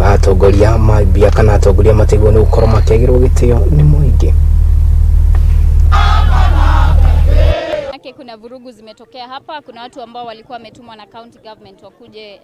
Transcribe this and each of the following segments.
Atongoria mambia kana atongoria matigwo nĩ gũkorwo makĩagĩrwo gĩtĩo nĩ mũingĩ. Manake kuna vurugu zimetokea hapa. Kuna watu ambao walikuwa wametumwa na county government wakuje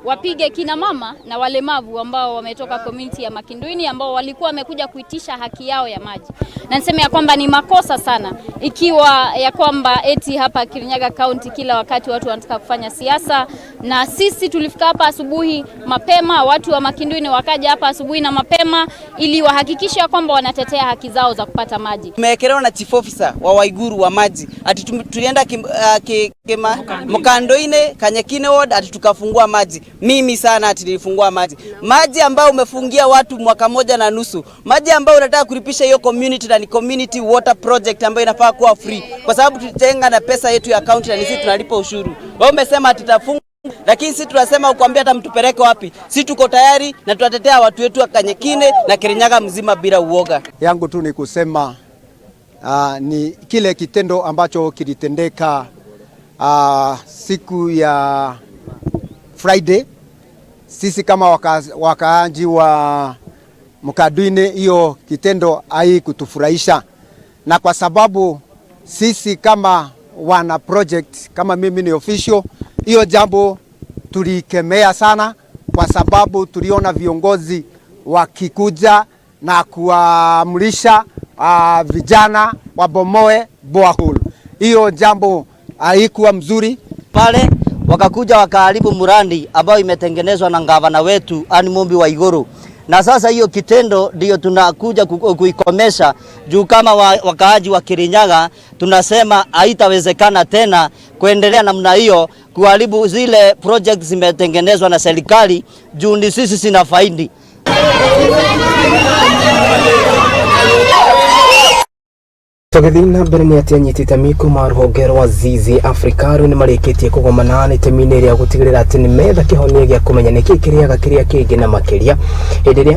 wapige kina mama na walemavu ambao wametoka community ya Makinduini ambao walikuwa wamekuja kuitisha haki yao ya maji, na niseme ya kwamba ni makosa sana ikiwa ya kwamba eti hapa Kirinyaga County kila wakati watu wanataka kufanya siasa, na sisi tulifika hapa asubuhi mapema, watu wa Makinduini wakaja hapa asubuhi na mapema ili wahakikishe ya kwamba wanatetea haki zao za kupata maji. Tumewekelewa na chief officer wa Waiguru wa maji ati tulienda Mkandoine Kanyakine ward ati tukafungua maji. Mimi sana ati nilifungua maji, maji ambayo umefungia watu mwaka moja na nusu, maji ambayo unataka kulipisha hiyo community na ni community water project ambayo inafaa kuwa free, kwa sababu tulitenga na pesa yetu ya county na sisi tunalipa ushuru. Wewe umesema ati tafunga, lakini sisi tunasema ukwambia hata mtupeleke wapi, sisi tuko tayari na tutatetea watu wetu wa Kanyakine na Kirinyaga mzima bila uoga. Yangu tu ni kusema ni kile kitendo ambacho kilitendeka siku ya Friday. Sisi kama wakaaji wa Mkanduini, hiyo kitendo haikutufurahisha, na kwa sababu sisi kama wana project, kama mimi ni official, hiyo jambo tulikemea sana, kwa sababu tuliona viongozi wakikuja na kuamrisha vijana wabomoe borehole. Hiyo jambo haikuwa mzuri. Pale wakakuja wakaharibu mradi ambayo imetengenezwa na gavana wetu Anne Mumbi Waiguru, na sasa hiyo kitendo ndio tunakuja kuikomesha juu kama wakaaji wa Kirinyaga tunasema haitawezekana tena kuendelea namna hiyo kuharibu zile project zimetengenezwa na serikali juu ni sisi sina faidi. Tũgĩthiĩ na mbere nĩ atĩ anyiti itemi kuma rũhonge rwa Zizi Africa rĩu nĩ marĩkĩtie kũgomana itemi-inĩ rĩa gũtigĩrĩra atĩ nĩ metha kĩhonia gĩa kũmenya nĩkĩ kĩrĩaga kĩrĩa kĩngĩ na makĩria hĩndĩ ĩrĩa